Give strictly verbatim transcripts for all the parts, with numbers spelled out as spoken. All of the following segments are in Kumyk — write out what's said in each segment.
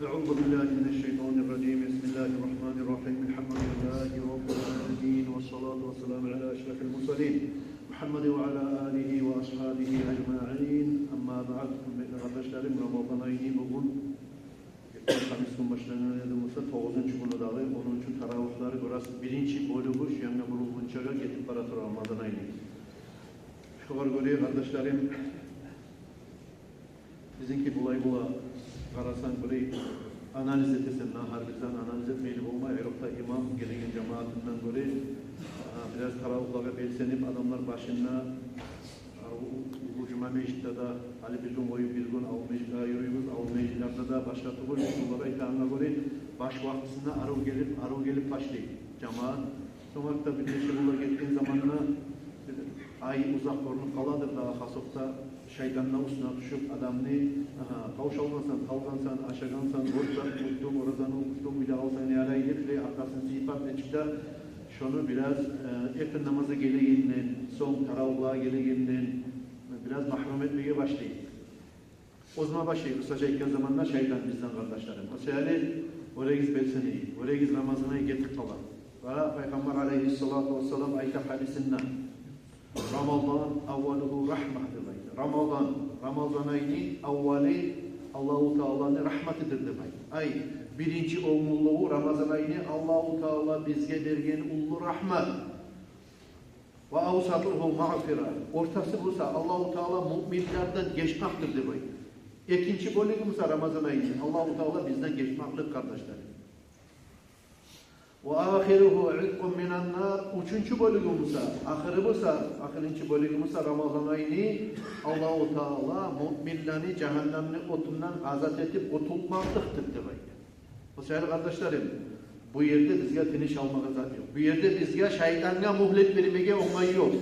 أعوذ بالله من الشيطان الرجيم. بسم الله الرحمن الرحيم. الحمد لله رب العالمين، والصلاة والسلام على أشرف المرسلين محمد وعلى آله وأصحابه أجمعين. أما بعد. Гьюрметли къардашларым, Рамазан айны бугюн, гьамис гюн башлангъан эди буса, тогъузунчу гюню дагъы, ону учун таравигьлени бираз биринчи бёлюгю шу янгъа бурулгъунчагъа гетип бара тура Рамазан айны. Шогъар гёре, къардашларым, бизинки булай бола, къарасанг, бир анализ этесен, на гьар бир зат анализ этмейли болмай, айрокъда имам гелеген жамаатындан гёре, а, бираз таравигьлеге белсенип, адамлар башында, а, у-, уллу жума межитде де, гьали бир гюн къоюп бир гюн авул межитлеге юрюйбюз, авул межитлерде де башгъа тюгюл, шолар айтагъангъа гёре, баш вакътисинде арив гелип, арив гелип башлай жамаат. Сонг артда бир нече гюнлер гетген заманда бир ай узакъ гёрюнюп къаладыр дагъы, хасокъда шайтан да уьстюне тюшюп, адамны, агьа, къавшалгъансан, талгъансан, ашагъансан, борч зат унутдунг, оразаны унутдунг, уьйде къалсанг не ярай деп, шулай аркъасын сыйпап, нечик де шону бираз, э, эртен намазгъа гелегенден сонг, таравигьлеге гелегенден бираз магьрюм этмеге башлай. Оьзюме башлай, къысгъача айтгъан заманда, шайтан бизден, къардашларым. О саялы гёрегиз, белсенейик, гёрегиз, Рамазан ай гетип къала. Ва Пайхаммар алайгьиссалату вассалам айта гьадисинде: «Рамазан аввалугьу рахма», — деп айта. Рамазан, Рамазан айны аввалы Аллагьу Тааланы рагьматыдыр деп айта. Ай, биринчи онгунлугъу Рамазан айны Аллагьу Таала бизге берген уллу рагьмат. «Ва авсатугьу магъфира». Ортасы буса Аллагьу Таала муъминлерден гечмекдир деп айта. Экинчи бёлюгю буса Рамазан айны Аллагьу Таала бизден гечмеклик, къардашлар. «Ва ахиругьу иткъун минан нар». Уьчюнчю бёлюгю буса, ахыры буса, ахырынчы бёлюгю буса Рамазан айны Аллагьу Таала муъминлени жагьаннемни отундан азат этип къутултмакълыкъдыр деп айта. О саялы, къардашларым, бу ерде бизге тыныш алмагъа зат ёкъ. Бу ерде бизге шайтангъа мюгьлет бермеге онгай ёкъ.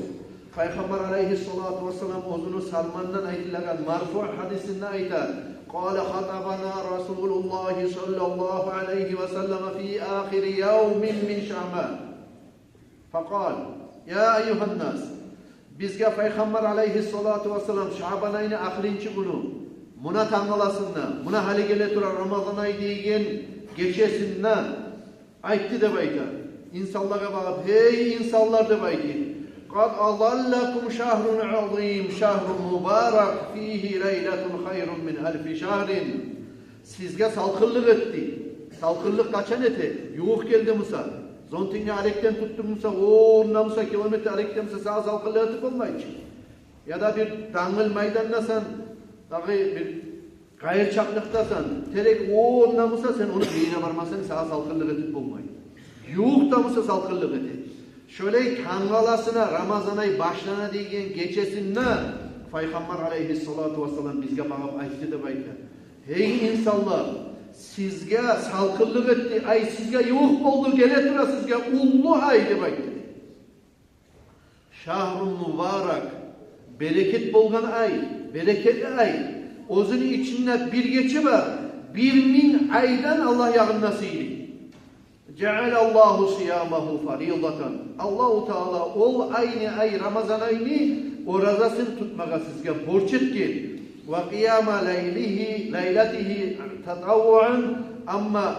Пайхаммар алайгьиссалату вассалам оьзюню Салмандан айтылагъан марфуъ гьадисинде айта: «Къала хатабана Расулуллагьи саллаллагьу алайгьи ва саллам фи ахири явмин мин Шаъбан. Факъал: я айюгьан нас». Бизге Пайхаммар алайгьиссалату вассалам Шаъбан айны ахырынчы гюню, муна тангаласында, муна гьали геле турагъан Рамазан ай деген гечесинде айтды деп айта. Инсанлагъа багъып: «Гьей инсанлар, — деп айтды, — къад азаллакум шагьрун азим, шагьрун мубарак, фигьи лайлатун хайрун мин алфи шагьрин». Сизге салкъынлыкъ этди. Салкъынлыкъ къачан эте? Ювукъ гелди буса, зонтингни арекден тутдунг буса, онда буса километр арекде буса, сагъа салкъынлыкъ этип болмай чы. Яда бир дангыл майдандасан, дагъы бир къайырчакълыкъдасан, терек онда буса, сен ону бийине бармасанг, сагъа салкъынлыкъ этип болмай. Ювукъ да буса салкъынлыкъ эте. Шолай тангаласына, Рамазан ай башлана деген гечесинде Пайхаммар алайгьиссалату вассалам бизге багъып айтды деп айта: «Гьей инсанлар, сизге салкъынлыкъ этди, ай сизге ювукъ болду, геле тура сизге уллу ай», — деп айтды. «Шагьрун мубарак, берекет болгъан ай, берекетли ай. Оьзюню ичинде бир гече бар, бир минг айдан Аллагь ягъында сыйлы. Жаъалаллагьу сиямагьу фаридатан». Аллагьу Таала ол айны, ай Рамазан айны оразасын тутмагъа сизге борч этген. «Ва къияма лайлигьи, лайлатигьи татаввуан». Амма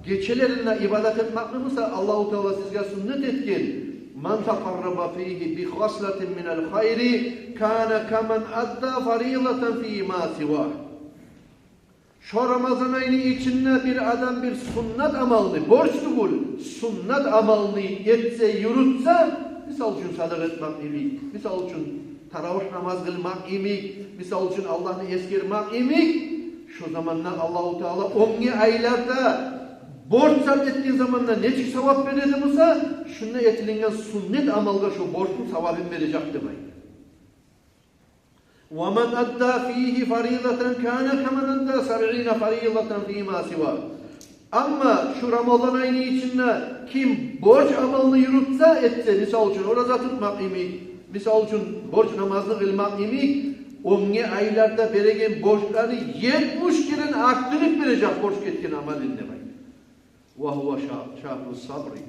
гечелеринде ибадат этмекни буса Аллагьу Таала сизге суннат этген. «Ман такъарраба фигьи би хаслатин минал хайри, кана каман адда фаридатан фима сивагь». Шо Рамазан айны ичинде бир адам бир суннат амалны, борч тюгюл, суннат амалны этсе, юрютсе, мисал учун, садагъа этмек йимик, мисал учун, таравигь намаз къылмакъ йимик, мисал учун, Аллагьны эсгермек йимик, шо заманда Аллагьу Таала оьнге айларда борч зат этген заманда нечик савап береди буса, шунда этилинген суннат амалгъа шо борчну савабын бережек деп айта. «Ва ман адда фигьи фаридатан кана каман адда сабъина фаридатан фима сивагь». Амма шу Рамазан айны ичинде ким борч амалны юрютсе, этсе, мисал учун, ораза тутмакъ йимик, мисал учун, борч намазны къылмакъ йимик, оьнге айларда береген борчланы етмиш керен артдырып бережек борч этген амалын деп айта. «Ва гьува ша-, шагьру сабри».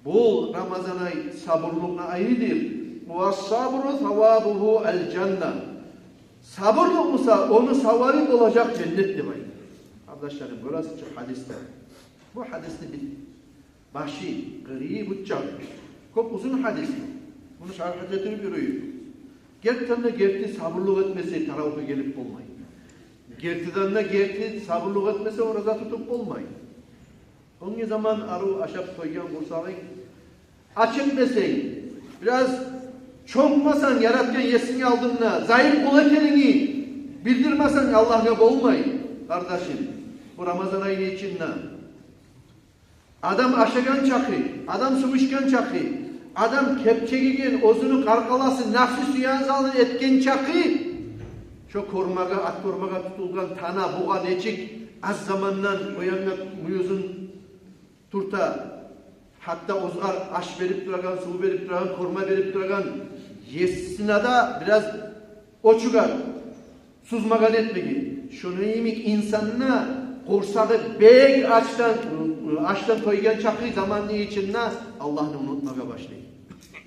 Бу Рамазан ай сабурлукъну айыдыр. «Ва сабру савабугьу ал-жанна». Сабурлукъ буса, ону савабы болажакъ женнет деп айта. Къардашларым, гёресиз чи гьадисде. Бу гьадисни бир башы, къырыйы, бу чакъы кёп узун гьадис. Муну шаргь этип юрюйюк. Гертиден де герти сабурлукъ этмесе, таравигьге гелип болмай. Гертиден де герти сабурлукъ этмесе, ораза тутуп болмай. Онгъа заман арив ашап тойгъан къурсагъынг ач этмесенг, бираз чоммасанг яратгъан Есинг алдында, зайып къул экенингни билдирмесенг Аллагьгъа, болмай, къардашым. Бу Рамазан айны ичинде адам ашагъан чакъы, адам сув ичген чакъы, адам кепчегиген, оьзюню къаркъарасын, напсы сюеген затын этген чакъы, шо кормагъа, ат кормагъа тутулгъан тана бугъа нечик аз замандан о янгъа мююзюн тюрте, гьатта оьзгъар аш берип турагъан, сув берип турагъан, корма берип турагъан Есине де бираз очугъар, сузмагъа нетмеге. Шону йимик инсан да къурсагъы бек ачдан, ачдан тойгъан чакъы заманны ичинде Аллагьны унутмагъа башлай.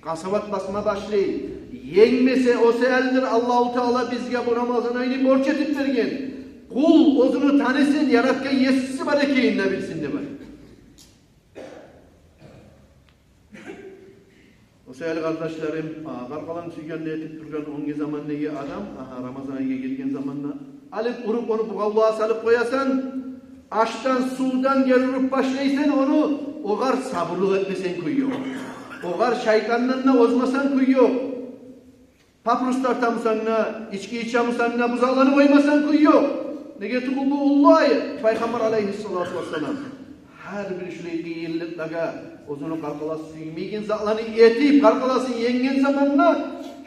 Къасават басма башлай. Енгмесе, о саялыдыр Аллагьу Таала бизге бу Рамазан айны борч этип берген. Къул оьзюню танысын, яратгъан Есиси бар экенин де билсин деп айта. О саялы, къардашларым, а, къаркъаранг сюйгенни этип тургъан оьзге замандагъы адам, агьа, Рамазан айгъа гелген заманда алып, уруп, ону бугъавлагъа салып къоясан, ашдан, сувдан гери уруп башлайсан ону, огъар сабурлукъ этмесенг кюй ёкъ. Огъар шайтандан да озмасанг кюй ёкъ. Папирос тартамысан да, ички ичемисен де, бу затланы къоймасанг кюй ёкъ. Неге тюгюл бу уллу ай, Пайхаммар алайгьиссалату вассалам гьар бир шулай къыйынлыкълагъа, оьзюню къаркъарасы сюймейген затланы этип, къаркъарасын енгген заманда,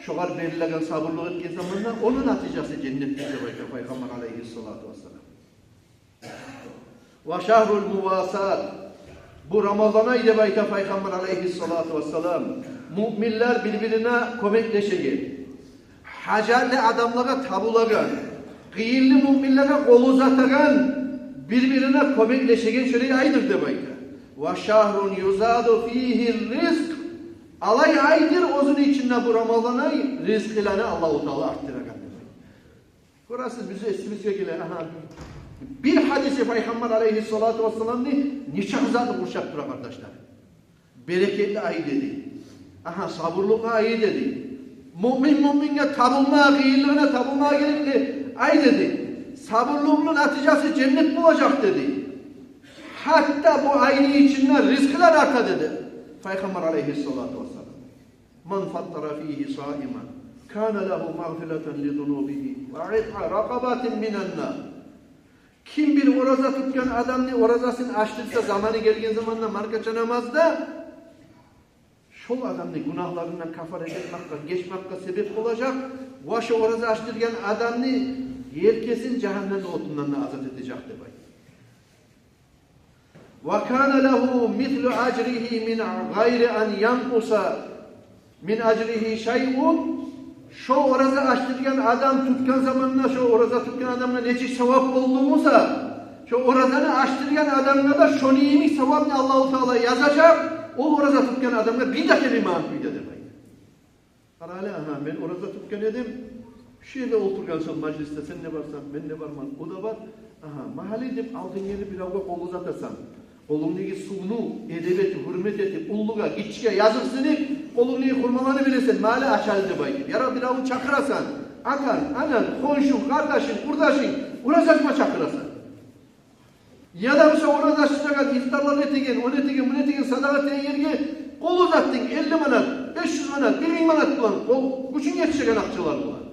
шогъар берилеген сабурлукъ этген заманда, ону натижасы женнетдир деп айта Пайхаммар алайгьиссалату вассалам. Ва шагьрул мувасат. Бу Рамазан ай деп айта Пайхаммар алайгьиссалату вассалам, муъминлер бир-бирине кёмеклешеген, гьажатлы адамлагъа табулагъан, къыйынлы муъминлеге къол узатагъан, бир-бирине кёмеклешеген шолай айдыр деп айта. Ва шагьрун юзаду фигьи ризкъ. Алай айдыр, оьзюню ичинде бу Рамазан ай ризкъыланы Аллагьу Таала артдырагъан деп айта. Гёресиз, биз эсибизге геле, агьа, бир гьадиси Пайхаммар алайгьиссалату вассаламны нече затны къуршап тура, къардашлар. Берекетли ай деди. Агьа, сабурлукъну айы деди. Муъмин муъминге табулма, къыйынлыгъына табулма герекли ай деди. Сабурлугъуну натижасы женнет болажакъ деди. Гьатта бу айны ичинде ризкъылар арта деди Пайхаммар алайгьиссалату вассалам. Ман фаттара фигьи саиман кана лагьу магъфиратун ли зунубигьи ва итъа ракъабатин минан нар. Ким бир ораза тутгъан адамны оразасын ачдырса, заманы гелген заманда маркача намазда, шол адамны гюнагьларындан каффарат этмакъгъа, гечмакъгъа себеп болажакъ ва шо ораза ачдыргъан адамны елкесин жагьаннемни отундан да азат этежек деп айта. Ва кана лагьу мислу ажригьи мин гъайри ан янкъуса мин ажригьи шайъун. Шо ораза ачдыргъан адам тутгъан заманда шо ораза тутгъан адамгъа нечик савап болду буса, шо оразаны ачдыргъан адамгъа да шону йимик савапны Аллагьу Таала язажакъ, ол ораза тутгъан адамгъа бир де кемимеген кюйде деп айта. Къара гьали, агьа, мен ораза тутгъан эдим. Шу ерде олтургъансан мажлисде, сен де барсан, мен де барман, о да бар. Агьа, магьали деп алдынг гелип биревге къол узатасан. Къолунгдагъы сувну эдеп этип, гьюрмет этип, уллугъа, гиччиге языкъсынып, къолунгдагъы хурмаланы бересен, магьали ачалы деп айтып. Яда биревню чакъырасан, атанг, ананг, хоншунг, къардашынг, къурдашынг, ораза ачма чакъырасан. Яда буса ораза ачдырагъан, ифтарлар этеген, ону этеген, муну этеген, садагъа этеген ерге къол узатдынг, элли манат, беш юз манат, бир минг манат булан, къол гючюнг етишеген акъчалар булан.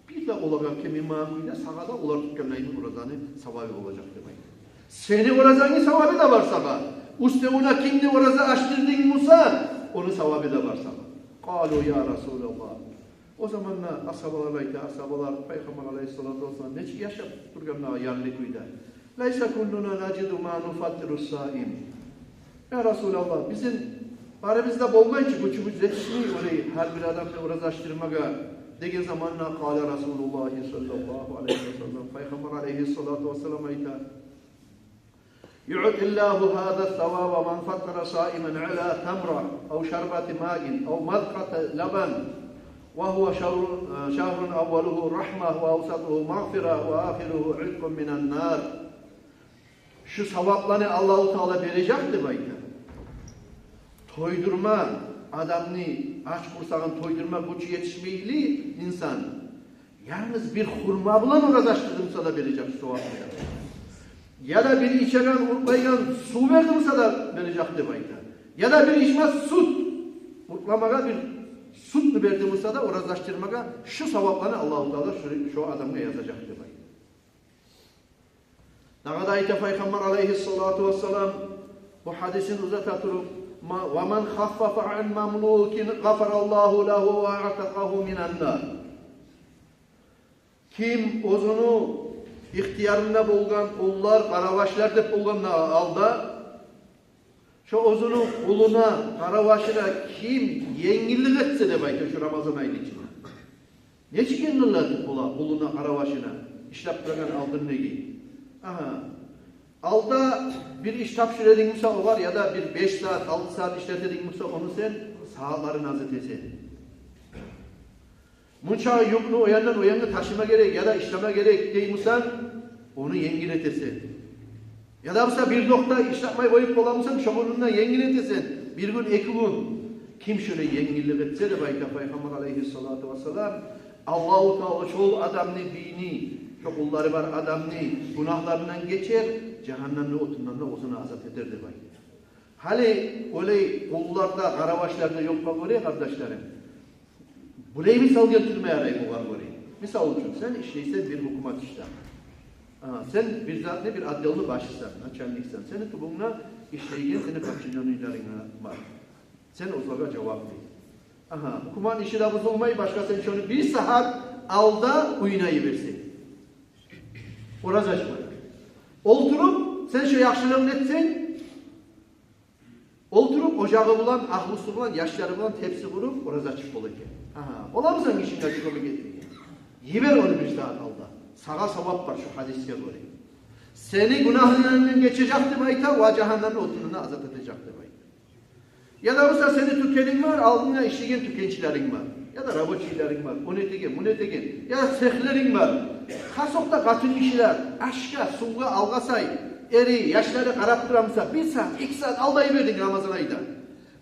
Бир де олагъа кемимеген кюйде сагъа да олар тутгъан йимик оразаны савабы болажакъ деп айта. Сени оразангны савабы да бар сагъа. Уьстевюне кимни ораза ачдырдынг буса, ону савабы да бар сагъа. Къалу: «Я Расулаллагь». О заманда асгьабалар айта, асгьабалар Пайхаммар алайгьиссалату вассалам нечик яшап тургъанына ярлы кюйде. «Лайса куллуна нажиду ма нуфаттиру саим». «Я Расулаллагь, бизин барыбыз да болмай чы, гючюбюз етишмей олай гьар бир адамны ораза ачдырмагъа», — деген заманда, къала Расулуллагь саллаллагьу алайгьи ва саллам, Пайхаммар алайгьиссалату вассалам айта: «Юътиллагьу гьаза ссаваба ман фаттара саиман ала тамра ав шарбати маин ав мазкъати лабан, ва гьува шагьрун, шагьрун аввалугьу рахьма ва авсатугьу магъфира ва ахиругьу итъкъун минан нар». Шу савапланы Аллагьу Таала бережек деп айта. Тойдурма адамны, ач къурсагъын тойдурма гючю етишмейли инсан, янгыз бир хурма булан ораза ачдырды буса да, бережек шу савапны. Яда бир ичеген, уртлайгъан сув берди буса да, бережек деп айта. Яда бир ичме сют, уртламагъа бир сютню берди буса да, ораза ачдырмагъа, шу савапланы Аллагьу Таала шу, шу адамгъа язажакъ деп айта. Дагъы да айта Пайхаммар алайгьиссалату вассалам, бу гьадисин узата туруп: «Ма-, ва ман хаффафа ан мамлукин гъафараллагьу лагьу ва аътакъагьу минан нар». Ким оьзюню ихтиярында болгъан къуллар, къаравашлар деп болгъан да алда, шо оьзюню къулуна, къаравашына ким енгиллик этсе деп айта шу Рамазан айны ичинде. Нечик енгиллик этип бола къулуна, къаравашына, ишлеп турагъан алдындагъы? Агьа. Алда бир иш тапшура эдинг буса огъар, яда бир беш сагьат, алты сагьат ишлете эдинг буса, ону сен сагьатларын аз этесен. Мунча юкню о яндан о янгъа ташыма герек, яда ишлеме герек дей бусанг, ону енгил этесен. Яда буса бир токъта ишлетмей къоюп бола бусанг, шо гюнюнде енгил этесен. Бир гюн, эки гюн. Ким шолай енгиллик этсе деп айта Пайхаммар алайгьиссалату вассалам, Аллагьу Таала шол адамны, бийни, шо къуллары бар адамны гюнагьларындан гечер, жагьаннемни отундан да оьзюн азат этер деп айта. Гьали олай къуллар да, къаравашлар да ёкъгъа гёре, къардашларым, булай мисал гелтирме ярай бугъар гёре. Мисал учун, сен ишлейсен бир гьукумат ишде. Агьа, сен бир затны, бир отделни башысан, начальниксен. Сени тюбюнгде ишлейген сени подчинённыйларынг бар. Сен олагъа жаваплы. Агьа, гьукуматны иши де бузулмай, башгъа сен шону бир сагьат алда уьюне йиберсенг, ораза ачмай, олтуруп сен шо яхшылыгъын этсенг, олтуруп, ожагъы булан, агьлюсю булан, яшлары булан тепси къуруп, ораза ачып бола экен. Агьа, бола бусанг ишинге кёмек этмеге, йибер ону бир сагьат алда. Сагъа савап бар шу гьадисге гёре. Сени гюнагьларынгдан гечежек деп айта, ва жагьаннемни отундан азат этежек деп айта. Яда буса сени тюкенинг бар, алдынгда ишлейген тюкенчилеринг бар, яда рабочийлеринг бар, ону этеген, муну этеген, яда цехлеринг бар. Хасокъда къатын гишилер ашгъа, сувгъа, алгъасай, эри, яшлары къарап тура буса, бир сагьат, эки сагьат алда йибердинг Рамазан айда.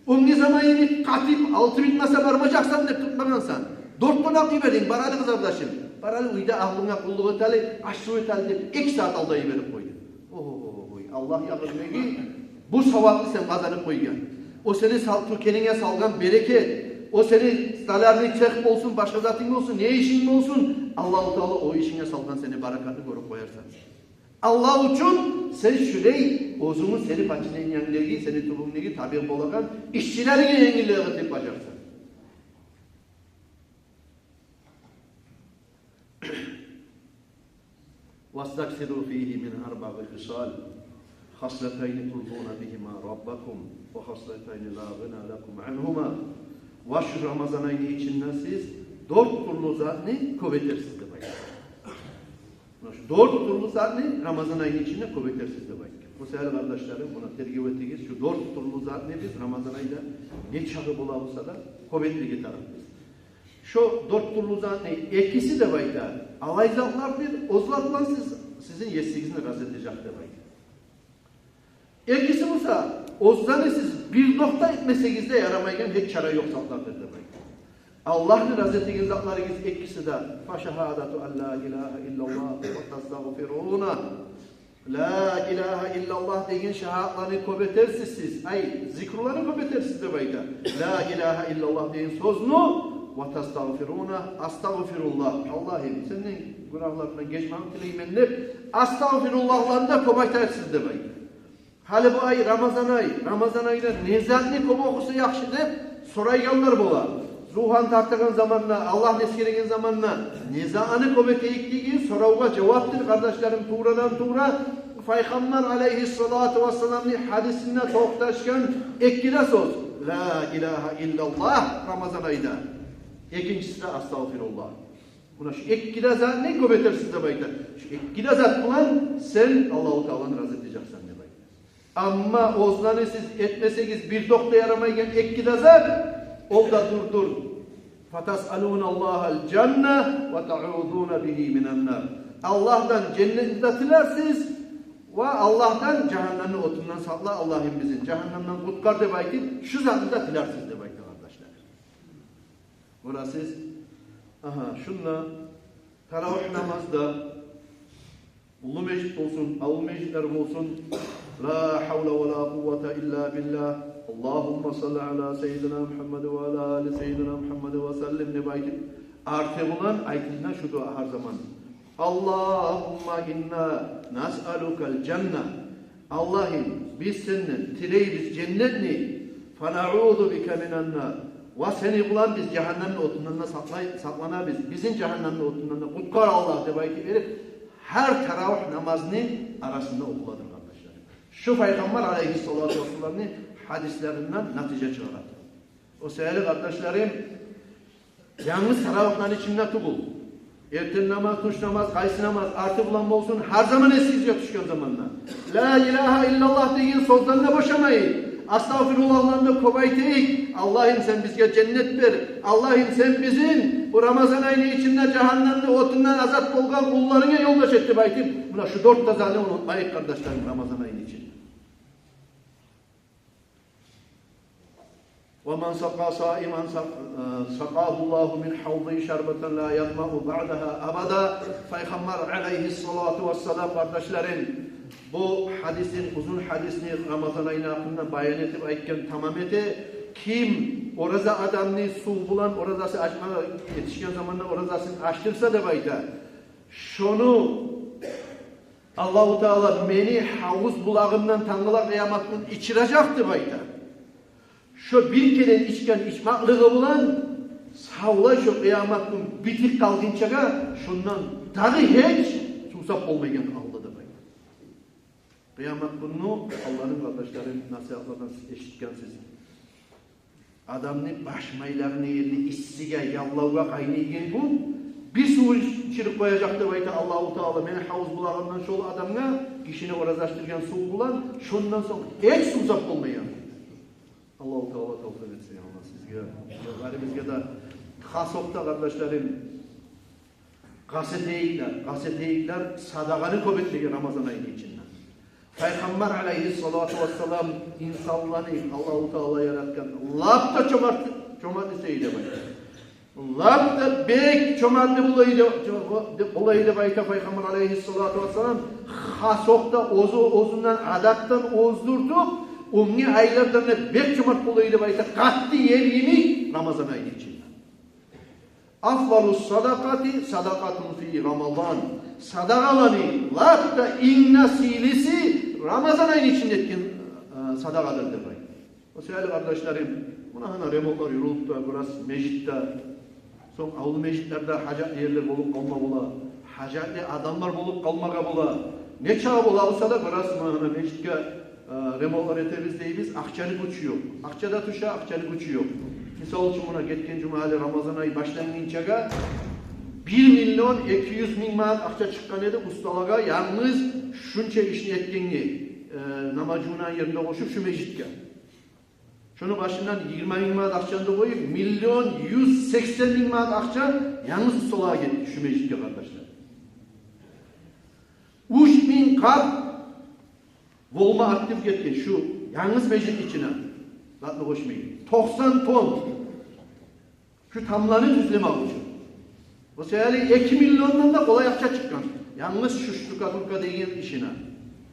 Оьнге заман йимик къатып, алты битмесе бармажакъсан деп тутмагъансан. Дёрт къонакъ йибердинг, баралы, къызардашым, баралы, уьйде агьлюнге къуллукъ этели, аш-сув этели деп, эки сагьат алда йиберип къойдунг. Ой, Аллагь ягъындагъы бу савапны сен къазанып къойгъан. О сени сал-, тюкенинге салгъан берекет, о сени столярный цех болсун, башгъа затынг болсун, не ишинг болсун, Аллагьу Таала о ишинге салгъан сени баракатны гёрюп къоярсан. Аллагь учун сен шулай оьзюнгню, сени подчинениенгдеги, сени тюбюнгдеги, табиъ болагъан ишчилеринге енгиллик этип бажарсан. «Вастаксиру фигьи мин арбаъи хисал, хаслатайни турзуна бигьима раббакум, ва хаслатайни ла гъина лакум ангьума». Ва шу Рамазан айны ичинде сиз дёрт тюрлю затны кёп этерсиз деп айта. Муна шу дёрт тюрлю затны Рамазан айны ичинде кёп этерсиз деп айта. О саялы, къардашларым, муна тергев этигиз, шу дёрт тюрлю затны биз Рамазан айда нечакъы бола буса да кёп этмеге тарыкъбыз. Шо дёрт тюрлю затны экиси деп айта, алай затлардыр, о затлар сиз, сизин есигизни рази этежек деп айта. Экиси буса, о затны сиз бир токъта этмесегиз де ярамайгъан, гьеч чара ёкъ затлардыр деп айта. Аллагьны рази этеген затларыгъыз экиси де: фашагьадату ан ла илагьа иллаллагь ва тастагъфируна. Ла илагьа иллаллагь деген шагьадатланы кёп этерсиз сиз, ай, зикруланы кёп этерсиз деп айта. Ла илагьа иллаллагь деген сёзню, ва тастагъфируна, астагъфируллагь, Аллагьым, сенден гюнагьларымдан гечмегин тилеймен деп, астагъфируллагьланы да кёп айтарсыз деп айта. Гьали бу ай Рамазан ай, Рамазан айда не затны кёп охуса яхшы деп сорайгъанлар бола. Зугьаны тартагъан заманда, Аллагьны эсгереген заманда не затны кёп этейик деген соравгъа жавапдыр, къардашларым, туврадан-тувра Пайхаммар алайгьиссалату вассаламны гьадисинде токъташгъан эки де сёз: ла илагьа иллаллагь Рамазан айда, экинчиси де астагъфируллагь. Муна шу эки де затны кёп этерсиз деп айта. Шу эки де зат булан сен Аллагьу Тааланы рази этежексен деп айта. Амма оьзлени сиз этмесегиз бир токъта ярамайгъан эки де зат, ол да дурдур: фатасъалуналлагьал жанна ва таъузуна бигьи минан нар. Аллагьдан женнетни де тилерсиз, Ва Аллагьдан жагьаннемни отундан сакъла, Аллагьым, бизин жагьаннемден къутгъар деп айтып, шу затны да тилерсиз деп айта, къардашлар. Гёресиз, агьа, шунда таравигь намазда, уллу межит болсун, авул межитлер болсун, ла гьавла ва ла къуввата илла биллагь, Аллагьумма салли аля саййидина Мугьаммад ва аля али саййидина Мугьаммад ва саллим деп айтып, арты булан айтылына шу дуа гьар заман. Аллагьумма инна насъалукаль жанна. Аллагьым, биз сенден тилейбиз женнетни. Фа наузу бика минан нар. Ва сени булан биз жагьаннемни отундан да сакълай-, сакъланабыз. Бизин жагьаннемни отундан да къутгъар, Аллагь, деп айтып берип, гьар таравигь намазны арасында охуладыр, къардашлар. Шу Пайхаммар алейгьиссалату вассаламны гьадислеринден натижа чыгъарады. О саялы, къардашларым, янгыз таравигьлени ичинде тюгюл, эртен намаз, тюш намаз, къайсы намаз арты булан болсун, гьар заман эсигизге тюшген заманда ла илагьа иллаллагь деген сёзден де бошамайыкъ. Астагъфируллагьланы да кёп айтайыкъ. Аллагьым, сен бизге женнет бер. Аллагьым, сен бизин бу Рамазан айны ичинде жагьаннемни отундан азат болгъан къулларынга ёлдаш эт деп айтып, муна шу дёрт де затны унутмайыкъ, къардашларым, Рамазан айны ичинде. Ва ман сакъа саиман сакъ-, э, сакъагьуллагьу мин гьавзи шарбатан ла язмау баъдагьа абада. Пайхаммар алейгьиссалату вассалам, къардашларым, бу гьадисни, узун гьадисни, Рамазан айны гьакъында баян этип айтгъан, тамам эте: ким ораза адамны сув булан оразасын ачмагъа етишген заманда оразасын ачдырса деп айта, шону Аллагьу Таала мени гьавуз булагъымдан тангала къыямат гюн ичиражакъ деп айта. Шо бир керен ичген ичмакълыгъы булан савлай шо къыямат гюн битип къалгъынчагъа шондан дагъы гьеч сувсап болмайгъан къалды деп айта. Къыямат гюнню, Аллагьны, къардашларым, насигьатлардан сиз эшитгенсиз. Адамны баш майларыны ерли иссиге, яллавгъа къайнайгъан гюн, бир сув ичирип къояжакъ деп айта Аллагьу Таала мени гьавуз булагъымдан шол адамгъа, гишини ораза ачдыргъан сув булан, шондан сонг гьеч сувсап болмайгъан. Аллагьу Таала тавфикъ этсин, Аллагь сизге, барыбызгъа да. Хасокъда, къардашларым, къаст этейиклер, къаст этейиклер садагъаны кёп этмеге Рамазан айны ичинде. Пайхаммар алейгьиссалату вассалам инсанланы Аллагьу Таала яратгъан лап да чомарт, чомарт эсе эди деп айта. Лап да бек чомарт бола эди, бола эди деп айта Пайхаммар алейгьиссалату вассалам. Хасокъда оьзю, оьзюнден, адатдан оздуртуп, оьзге айлардан да бек чомарт бола эди деп айта, къатты ем йимик Рамазан айны ичинде. Афдалу садакъати садакъатун фи Рамазан. Садагъаланы лап да инг де сыйлысы Рамазан айны ичинде этген, э, садагъадыр деп айта. О саялы, къардашларым, муна гьана ремонтлар юрюлюп де, бираз межитде, сонг авул межитлерде гьажатлы ерлер болуп къалма бола, гьажатлы адамлар болуп къалмагъа бола. Нечакъы бола буса да, бираз муна гьана межитге э, ремонтлар этебиз дейбиз, акъчаны гючю ёкъ. Акъча да тюше, акъчаны гючю ёкъ. Мисал учун, муна гетген жума, гьали Рамазан ай башлангъынчагъа бир миллион эки юз минг манат акъча чыкъгъан эди усталагъа, янгыз шунча ишни этгенге, э, намаз жувунагъан ерин де къошуп, шу межитге. Шону башындан йигирма минг манат акъчаны да къоюп, миллион юз сексен минг манат акъча янгыз усталагъа гетди, шу межитге, къардашлар. Уьч минг къап волма актив гетген шу янгыз межит ичине, затны къошмай. Токъсан тонн. Шу тамланы тюзлемек учун. О саялы эки миллиондан да къолай акъча чыкъгъан. Янгыз шу штукатурка деген ишине.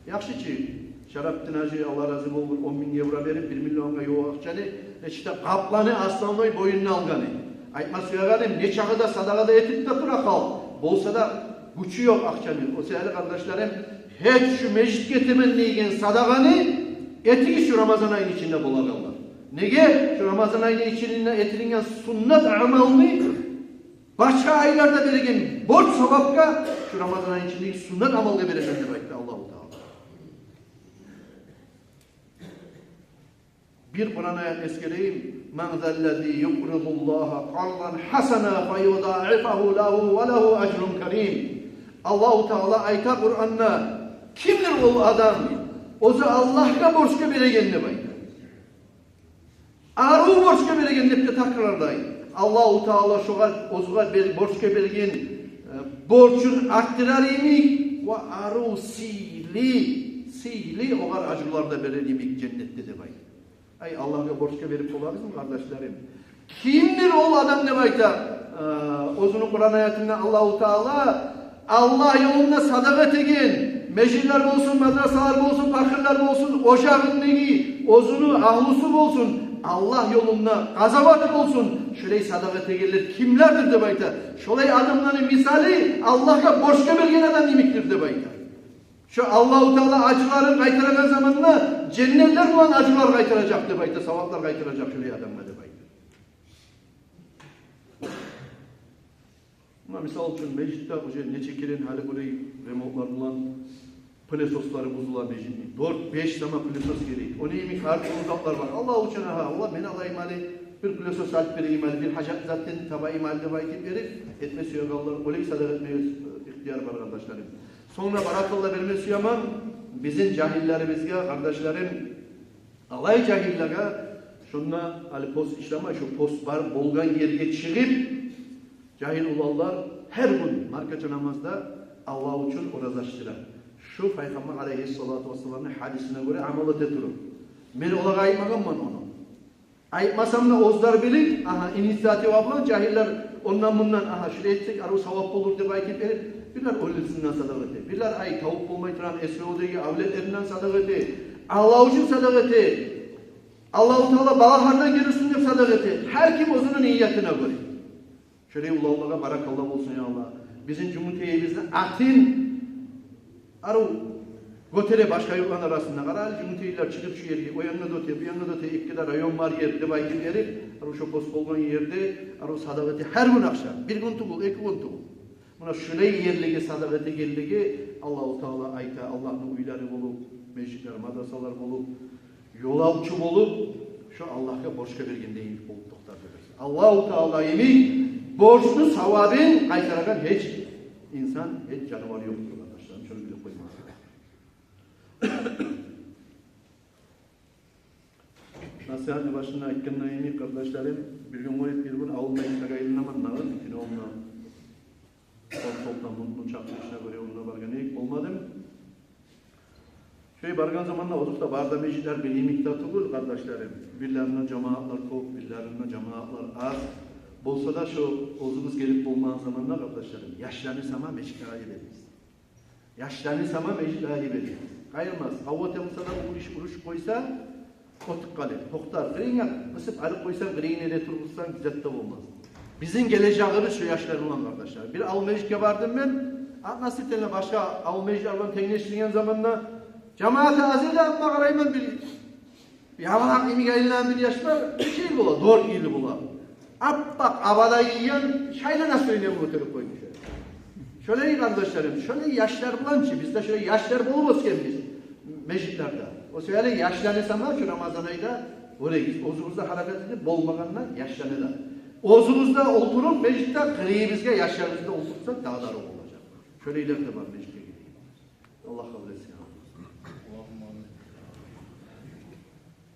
Яхшы чы, Шараптин гьажи, Аллагь рази болгъур, он минг евро берип, бир миллионгъа ювукъ акъчаны, нечик де къапланы основной боюнуна алгъаны. Айтма сюегеним, нечакъы да садагъа да этип де тура халкъ. Болса да гючю ёкъ акъчаны. О саялы, къардашларым, гьеч шу межитге этемен деген садагъаны этигиз шу Рамазан айны ичинде болагъанлар. Неге? Шу Рамазан айны ичинде этилинген суннат амалны башгъа айларда береген борч савапгъа шу Рамазан айны ичиндеги суннат амалгъа беремен деп айтды Аллагьу Таала. Бир Къуран аятны эсгерейим. Ман заллази юкъридуллагьа къардан гьасана фаюдаифагьу лагьу ва лагьу ажрун карим. Аллагьу Таала айта Къуранда: кимдир ол адам, оьзю Аллагьгъа борчгъа береген деп айта. Арив борчгъа береген деп де такрарлай. Аллагьу Таала шогъар, оьзюне бер-, борчгъа берген, э, борчун артдырар йимик ва арив сыйлы сыйлы огъар ажрулар да берер йимик женнетде деп айта. Ай, Аллагьгъа борчгъа берип болабызмы, къардашларым? Кимдир ол адам деп айта? Э, оьзюню Къуран аятында Аллагьу Таала Аллагь ёлунда садагъа этеген, межитлер болсун, мадрасалар болсун, пакъырлар болсун, ожагъындагъы, оьзюню агьлюсю болсун, Аллагь ёлунда къазават болсун, шолай садагъа этегенлер кимлердир деп айта. Шолай адамланы мисалы Аллагьгъа борчгъа берген адам йимикдир деп айта. Шо Аллагьу Таала ажруларын къайтарагъан заманда женнетлер булан ажрулар къайтаражакъ деп айта, саваплар къайтаражакъ шолай адамгъа деп айта. Муна, мисал учун, межитде уже нече керен гьали булай ремонтлар булан пылесослары бузула межитни. Дёрт-беш сама пылесос герек. Ону йимик гьар тюрлю затлар бар. Аллагь учун, агьа, Аллагь, мен алайым гьали, бир пылесос алып берейим гьали, бир гьажатлы затдан табайым гьали деп айтып берип, этме сюегенлер, олай садагъа этмеге ихтияр бар, къардашларым. Сонгра баракалла берме сюемен бизин жагьиллерибизге, къардашларым, алай жагьиллеге, шонда гьали пост ишлемей, шо пост бар болгъан ерге чыгъып, жагьил уланлар гьар гюн маркача намазда Аллагь учун ораза ачдыра. Шо Пайхаммар алайгьиссалату вассаламны гьадисине гёре амал эте туруп. Мен олагъа айтмагъанман ону. Айтмасам да, оьзлер билип, агьа, инициатива булан жагьиллер ондан-мундан, агьа, шулай этсек, арив савап болур деп айтып берип, бирлер оьлюсюнден садагъа эте, бирлер, ай, тавуп болмай турагъан СВО-дагъы авлетлеринден садагъа эте, Аллагь учун садагъа эте, Аллагьу Таала балагьлардан гериусун деп садагъа эте. Гьар ким оьзюню ниятына гёре. Шолай уланлагъа баракалла болсун, я Аллагь. Бизин Жюнгютейибизни атын арив гётере башгъа юртланы арасында. Къара, гьали жюнгютейлилер чыгъып шу ерге, о янгъа да оьте, бу янгъа да оьте, эки де район бар ер деп айтып берип, арив шо пост болгъан ерде арив садагъа эте гьар гюн ахшам. Бир гюн тюгюл, эки гюн тюгюл. Муна шулай ерлеге садагъа этегенлеге Аллагьу Таала айта, Аллагьны уьйлери болуп, межитлер, мадрасалар болуп, ёлавчу болуп, шо Аллагьгъа борчгъа бергендей болуп токътар деп. Аллагьу Таала йимик борчну савабын къайтарагъан гьеч инсан, гьеч жанывар ёкъдур, къардашларым. Шону билип къоймагъыз. Насигьатны башында айтгъандан йимик, къардашларым, бир гюн къоюп, бир гюн авул межитге айланаман дагъы, кино онда. Ол солтан мунтну чакъы ишине гёре онда баргъан эдик, болмадым. Шолай баргъан заманда, озокъда, бары да межитлер бир йимик де тюгюл, къардашларым. Бирлеринде жамаатлар кёп, бирлеринде жамаатлар аз. Болса да, шо оьзюбюз гелип болмагъан заманда, къардашларым, яшланы сама межитге йиберебиз. Яшланы сама межитге йиберебиз. Къайырмас, къават болса да, бу иш урушуп къойса, къотуп къалыр. Токътар, къырыйынга къысып алып къойсанг, къырыйынгны да тургъузсанг, зат да болмас. Бизин гележегибиз шо яшлар булан, къардашлар. Бир авул межитге бардым мен, относительно башгъа авул межитлер булан тенглешдирген заманда, жамааты аз эди, амма къарайман, бир ябалакъ йимик айланагъан бир яш бар, нече йыл бола, дёрт йыл бола. Аппакъ абада гийген, шайлана сюйген, гётерип къоймуш. Шолай, къардашларым, шолай яшлар булан чы, биз де шолай яшлар болуп оьсгенбиз межитлерде. О саялы яшланы сама шу Рамазан айда гёрегиз. Оьзюгюз де гьаракат этип, болмагъанда яшланы да. Оьзюгюз де олтуруп межитде, къырыйыбызгъа яшларыбызны да олтуртсакъ, дагъы да арив болажакъ. Шолайлар да бар межитге гелеген. Аллагь къабул этсин.